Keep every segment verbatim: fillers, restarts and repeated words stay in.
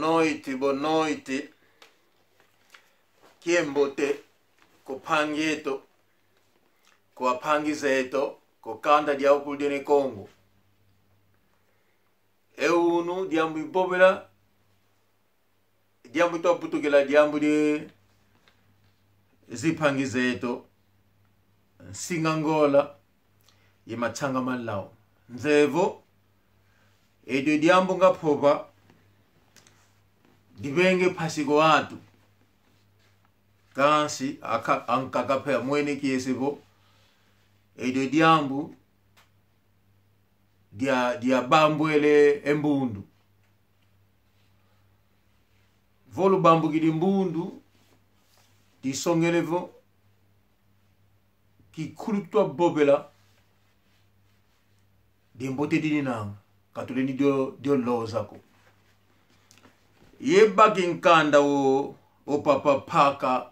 Noite, boa noite. Kiambote kwa mpangi eto, kwa mpangi zeto, kwa kanda dia ukulu dia Ne Kongo. E unu diambu ivovela, diambu twavutukila, diambu di zimpangi zeto, Nsinga Ngola ye Matsanga ma Lau. Nzeye vo, edio diambu ngavova, divenge mpasi kwa atu. Kansi, aka-, ankaka mpe amwene kiese vo, edio diambu dia, dia bambwele e mbundu. Vo lubambukidi mbundu, disongele vo, kikulu twavovela, diambote dininanga, ka tulendi dio, dio loza ko. Ye baki nkanda o, o papa Mpaka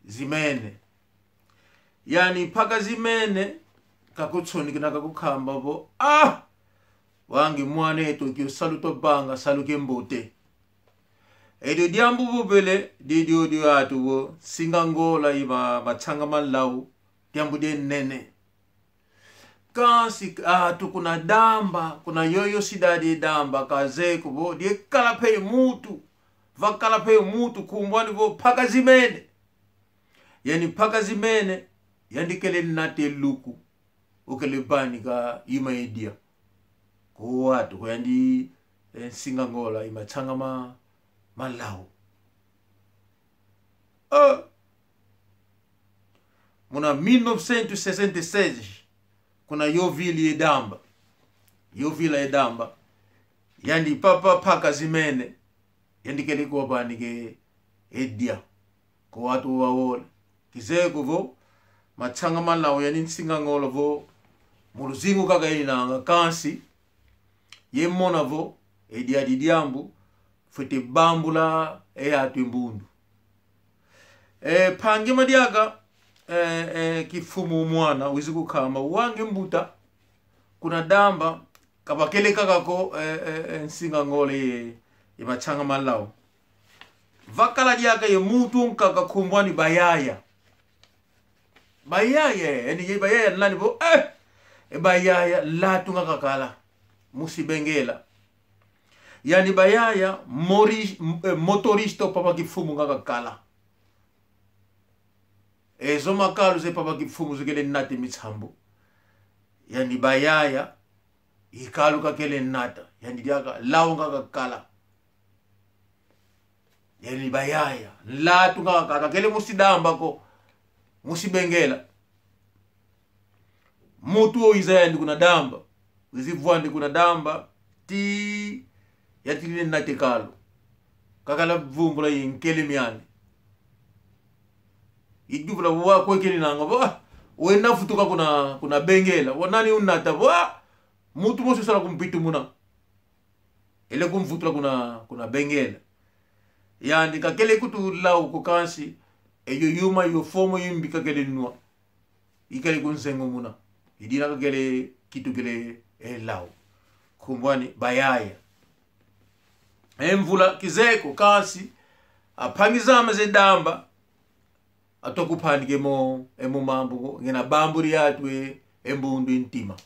Zimene. Yani Mpaka Zimene, kakutsoni kina kakukamba vo, ah! Wangi mwaneto, kio salu twavanga, salu kiambote. Edio diambu uvovele, didio dio atu vo, Nsinga Ngola ye Ma-, Matsanga ma Lau, diambu dinene. Kansi atu kuna Damba, kuna yoyo cidade Damba, kazeye ko vo, diekala mpe muntu, vakala mpe muntu, nkumbu ani vo Mpaka Zimene. Yani Mpaka Zimene, yandi kele nata e luku, ukele vanika ima edia. Kwa atu, kwa yandi, eh, Nsinga Ngola, ye Matsanga ma, ma Lau. Ah! Muna mil novecentos e sessenta e seis, kuna yo vila ye Damba. Yo vila ye Damba. Yandi papa Mpaka Zimene, yandi kele kuvanika edia kwa atu wawola. Kizeye ko vo, Matsanga ma Lau yani Nsinga Ngola vo, mu luzingu kaka inanga kansi, ye mona vo, edia di diambu, fwete bambula e atu e mbundu. E, mpangi madiaka, e, e, Kifumu Mwana, wizi kukamba, wangi mbuta, kuna Damba, ka bakele kaka ko, e, e, e, Nsinga Ngola ye, ye Matsanga ma Lau. Vakala diaka ye muntu nkaka nkumbu ani Bayaya. Bayaya, yani ye Bayaya nani vo, eh, e Bayaya, nlatu nga kakala. Musi Bengela. Yani Bayaya, mori-, m-, eh, motorista o papa Kifumu nga kakala. E zo makalu ze papa Kifumu zikele nata e misambu. Yani Bayaya, i kalu kakele nata. Yani diaka, Lau nga kakala. Yani Bayaya, nlatu nga kakala, kakele musi Damba ko, musi Bengela. Muntu wo wiza yani kuna Damba. Wizi vwandi kuna Damba. Ti yatili nata e kalu. Kakala vumbula ye nkele miani. Iduvula wa kwekele nanga vo, ah, wena vutuka kuna, kuna Bengela. Wa nani unata vo, ah, muntu mosi usala kumpitumuna. Ele kumvutula kuna, kuna Bengela. Yani kakele kutu Lau ko kansi, e yo yuma yo fomo yimbi kakele nwa. Ikele kunzengumuna. I dina kakele kitukile e Lau. Nkumbu ani Bayaya. E mvula kizeye ko kansi, ampangi zame ze Damba, atwa kupanika e mo, e mo mambu, ngina bambudi atu e, e mbundu e ntima.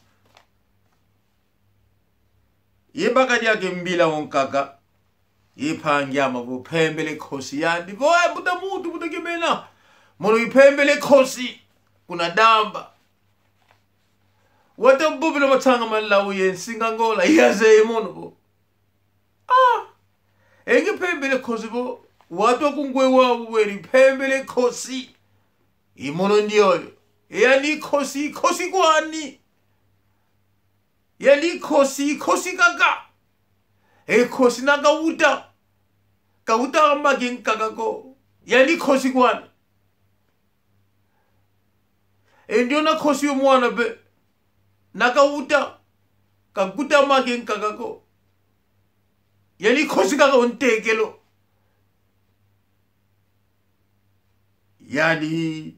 Ye baka diaka e mbila wankaka, ye mpangi ame vo, pembele nkosi yandi. Vo, eh, mbuta muntu, mbuta Kimena. Mono ipembele nkosi, kuna Damba. Wata bobila Matsanga ma Lau ye Nsinga Ngola, yazeye mono vo. Ah! E nge pembele nkosi vo, watu wa kungwe wa weri pembele nkosi. I mono ndioyo. E yani nkosi, nkosi kwani. Yani nkosi, nkosi kaka. E nkosi na kawuta. Kawuta make nkaka ko. Yani nkosi kwani. E ndiona nkosi yo mwana pe. Na kawuta. Kawuta make nkaka ko. Yani nkosi kaka o ntekelo. Yani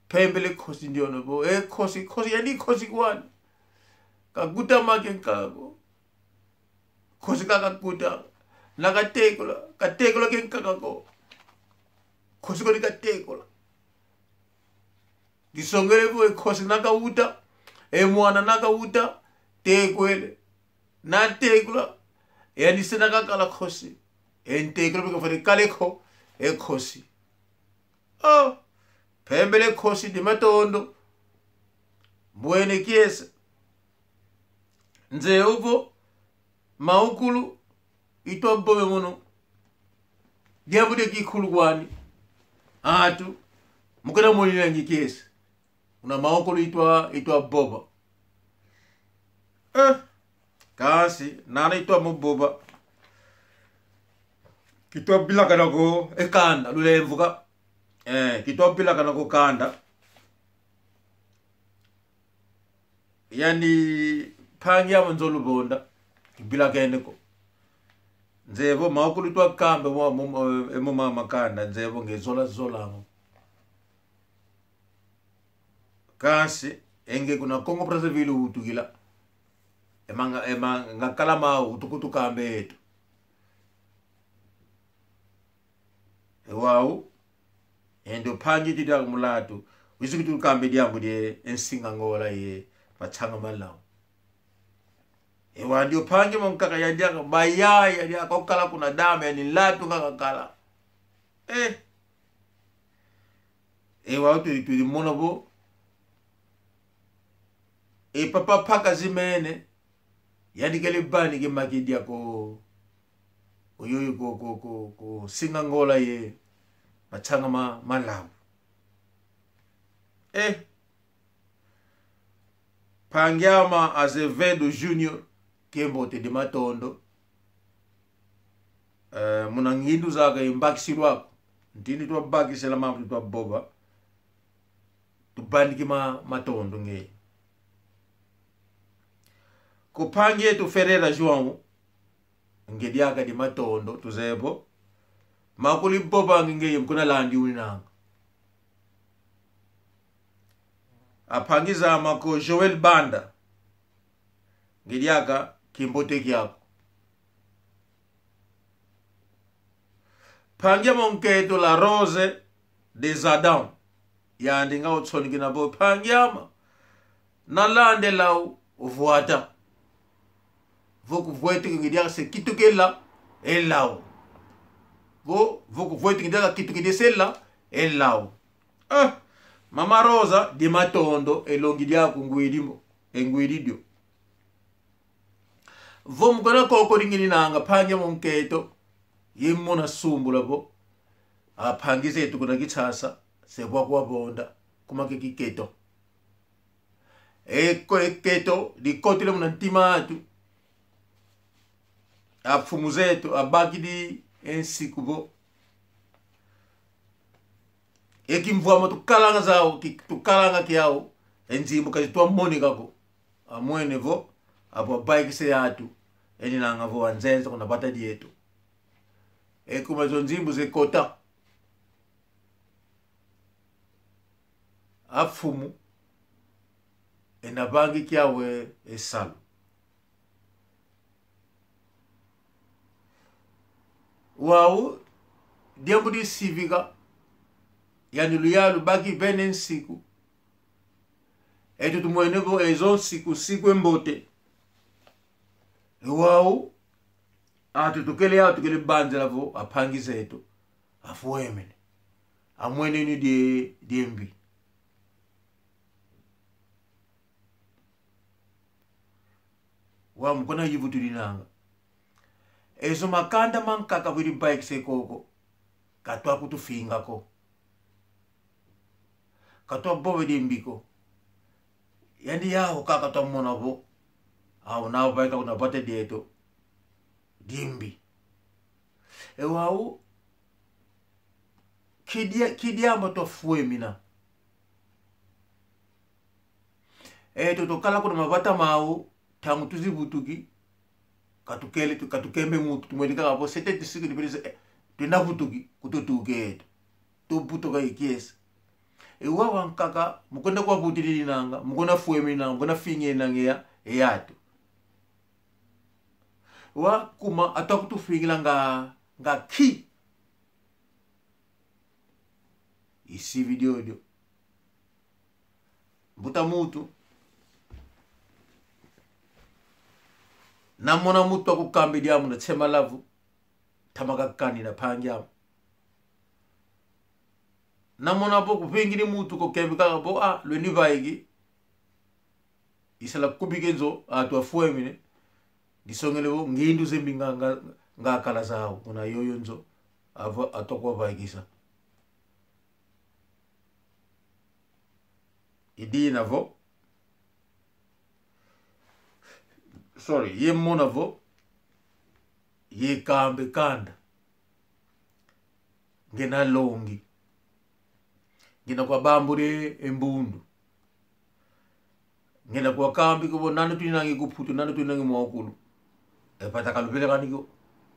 pembele nkosi ndiono vo. E nkosi, nkosi, yani nkosi kwani. Kawuta make nkaka ko. Nkosi kaka kawuta. Na katekula, katekula ke nkaka ko. Nkosi ko ni katekula. Disongele vo e nkosi na kauta, e mwana na kauta, tekwele. Na tekula, e yani se na kakala nkosi. E ntekula bika fwete kala ko, e nkosi. Oh, mpembele nkosi di matondo. Mbwene kiese. Nze ovo, maukulu, itwa vova mono. Diambu dia kikulu kwani. Atu, mu kena moni nangi kiese. Una maukulu itwa, itwa vova. Eh, kansi, nana itwa mu vova. Kitwa vilakana ko, e kanda, lulemvuka. Eh, kitwa vilakana ko kanda. Yani, mpangi ame nzolo vonda, kivilakene ko. Nze vo, maukulu twa kamba, mo, mo, mo, e mo ma makanda, nze vo nge zola, zola mo. Kansi, e nge kuna Congo Brazzaville utukila. E manga, e manga kala ma utukutu kamba eto. E wau, e ndio mpangi tu diaka mulatu, wisi kutu kamba diambu die nsinga Ngola ye, matsanga malau. E wau ndio mpangi mo nkaka ya diaka, bayaya diaka, okala kuna dame, yani latu nga kakala. Eh. E wau tu, tu di mona vo. E papa paka zimene. Yani kele bani ke makidia ko, ko yoyo ko, ko, ko, ko singa Ngola ye matsanga ma, malau. Eh. Mpangi ama Azevedo Junior, kiambote di matondo. Eh, muna ngindu zaka ye mbakisilu aku. Ntini twabakisila mambu twavova. Tubandiki ma, matondo nge. Ku mpangi eto Ferreira João, nge diaka di matondo, tuzeye vo. Makulu ivovanga nge ye mkuna landi uninanga. A mpangi zama ko Joel Banda, nge diaka kiambote kiaku. Mpangi ama nkento La Rose des Adams. Yandi nga utsoni kina vo mpangi ama. Nalande lau uvwata. Vo kuvwete nge diaka se kitukila e lau. Vo, vo kuvwete nge diaka kitukila se la, e lau. Ah, Mama Rosa, di matondo, e longi diaku ngwidi mo, e ngwidi dio. Vo mukona koko dingininanga mpangi ama nkento, ye mona sumbula vo. A mpangi zetu kuna Kinshasa, se vwa kwavonda, kuma ke kiketo. E ko e keto, dikotele muna ntima atu. A mfumu zetu, abakidi e nsiku vo. E kimvwama tukalanga zau, ki-, tukalanga kiau, e nzimbu ka zitwa monika ko. Amwene vo, avo abaikisa e atu, eninanga vo anzenza kuna vata dieto. E kuma zo nzimbu zekota. A mfumu, ena vangi kiau e salu. Wau, diambu disivika, yani luyalu baki vene nsiku. Etu tumwene vo ezo nsiku, nsiku embote. E wau, atu tukele, atu tukele banzila vo, a mpangi zetu, afwemene. Amwene ni die, die mbi. Wa mukona yivu tulinanga. Ezo makanda mankaka vwidi baikisa e koko. Katwa kutufinga ko. Katwa vova die mbi ko. Yani yau kaka twamona vo. Au navaika kuna vata dieto. Die mbi. E wau. Kidia, kidia amba twafwemina. Eto tukala kuna mavata mau, ntangu tuzivutuki, katukele, tu-, katukembe mutu, tumwene kaka vo, sete tisiku ni pelese, eh, twenda vutuki, kututuke eto. Tuvutuka ikiese. E wau ankaka, mukwenda kwa vutilinanga, mukwenda fweminanga, mukwenda fingenanga ya, e atu. Wakuma atwa kutufingila nga, nga ki. Isi video dio. Mbuta muntu. Namona muntu akukambidi amu na tsema lavu. Ntama kakani na mpangi amu. Namona vo kuvingidi muntu ko kembi kaka vo, ah, lwendi vaiki. Isala kubike nzo, atu afwemine. Disongele vo, ngindu zembi nga, nga, nga kala zau, kuna yoyo nzo, avo atwa kuvaikisa. Idina vo, sorry, ye mona vo, ye kambe kanda. Ngena longi. Ngena kwa bambure e mbundu. Ngena kwa kambi ko vo nani tuninangi ku Mputu, nani tuninangi mwakulu. E pata kalupila kaniko.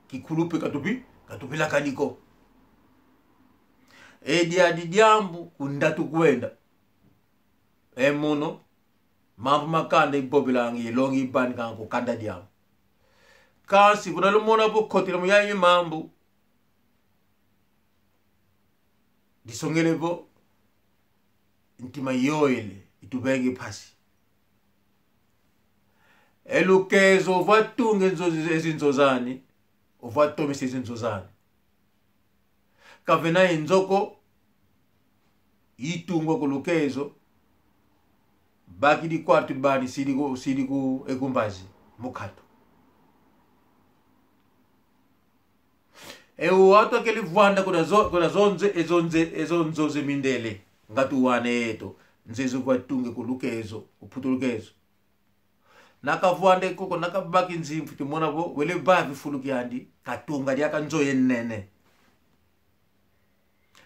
Kikulu pe katupi, katupila kaniko. E diadi diambu kunda tukwenda. E mono, mambu ma kanda ivovelangi, ilongi ivanikanga ku kanda diambu. Kansi, kuna lumona vo kotela mu yayi mambu. Disongele vo, ntima yoyele, ituvengi mpasi. E Lukezo, vo atunge nzo, ezi nzo zani, vo atomese ezi nzo zani. Kavena e nzo ko, itungwa ku Lukezo, bakidi quarto bani sidi ku, sidi ku, e ku mbazi, mu kato. E o atu akele vwanda kuna zo, kuna zo nze, e zo nze, e zo nzo ze mindele, nga tuwana eto, nze zo vo atunge ku Lukezo, ku Mputu Lukezo. Nakavwande koko, nakabaki nzimfu, timona vo, wele vavi fulu kiandi, katunga diaka nzo ye nene.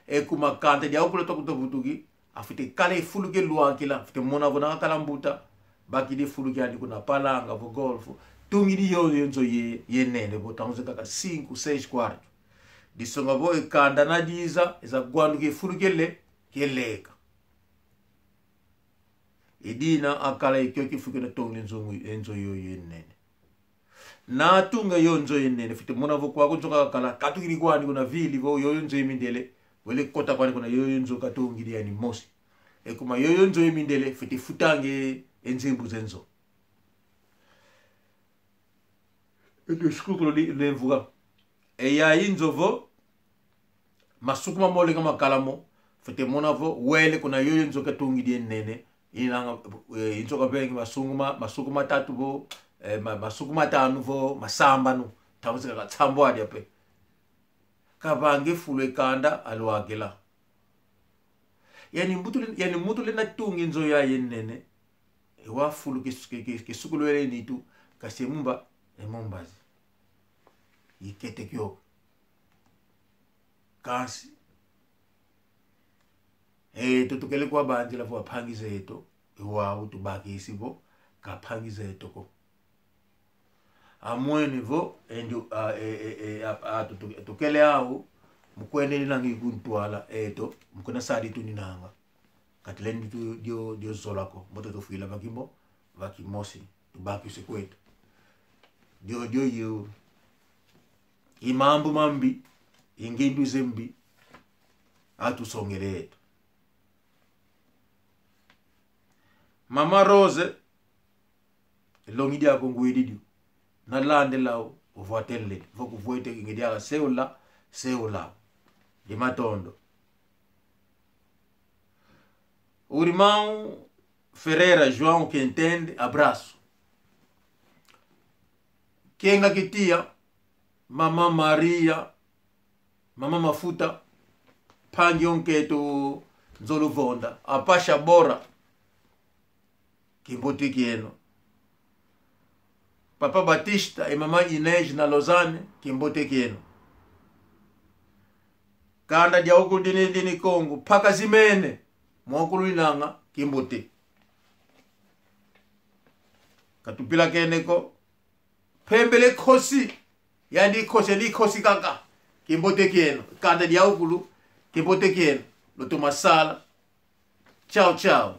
E kuma kanda diaukulu twa kuta vutuki, afwete kala e fulu ke lwakila, afwete mona vo nakakala mbuta, bakidi fulu kiandi kuna Palanga vo Golfo, tungidi yoyo nzo ye, ye nene vo, tangu ze kaka cinco, seis quarto. Disonga vo e kanda na diza, eza gwanduka e fulu kele, keleka. Idina akala ikio kifuki na tongi nzo, e nzo yoyo ye nene. Na tunga yo nzo ye nene, fwete mona vo kwaku nzo kakala, katukidi kwani kuna vili vo yoyo nzo ye mindele, wele kota kwani kuna yoyo nzo katungidi yani mosi. E kuma yoyo nzo ye mindele, fwete futange e nzimbu ze nzo. Eto shukukulu di, lemvuka. E yayi nzo vo, masuku mamolenga makala mo, fwete mona vo, wele kuna yoyo nzo katungidi ye nene, inanga, eh, inzo kavengi masuku ma, masuku matatu vo, eh, ma, masuku matanu vo, masambanu, tamuzi kaka tsambwadi ape. Kavange fulu e kanda alwakila. Yani mbutu le, yani muntu le natungi nzo yayi ye nene, e wa fulu ke, ke, ke, kesukulwele nitu, kase mumba, e mumbazi. Ikete kio. Kansi, eto tukele kwa banzila vo ampangi zeto, e wau tubakisi vo, ka ampangi zeto ko. Amwene vo, endi, a, e, e, e, a, a, tu, tu, tukele au, mukwende ninangi ku ntwala, eto, mukwenda sadi tuninanga. Kati lendi tu, dio, dio zola ko, mbote tufwila va kimbo, va kimosi, tubakisi kweto. Dio, dio, dio. I mambu mambi, i ngindu zembi, atusongele eto. Mama Rose, longi diaku ngwidi dio. Nalandila o, ovwatele, vo kuvwete nge diaka seula, seula. Di matondo. O irmão Ferreira João que entende, abraço. Kenga Kitia, Mama Maria, Mama Mafuta, mpangi onkento Nzolo Vonda, Apasha Bora, kimbote kieno. Papa Batista e Mama Inês na Lausanne, kimbote kieno. Kanda diaukulu dini dini Kongo, mpaka zimene, mwakulu inanga, kimbote. Katupila kene ko, Pembele kosi. Yandi kosi, yandi kosi kaka. Kimbote kieno. Kanda diaukulu. Kimbote kieno. Lutoma sala. Tchau, tchau.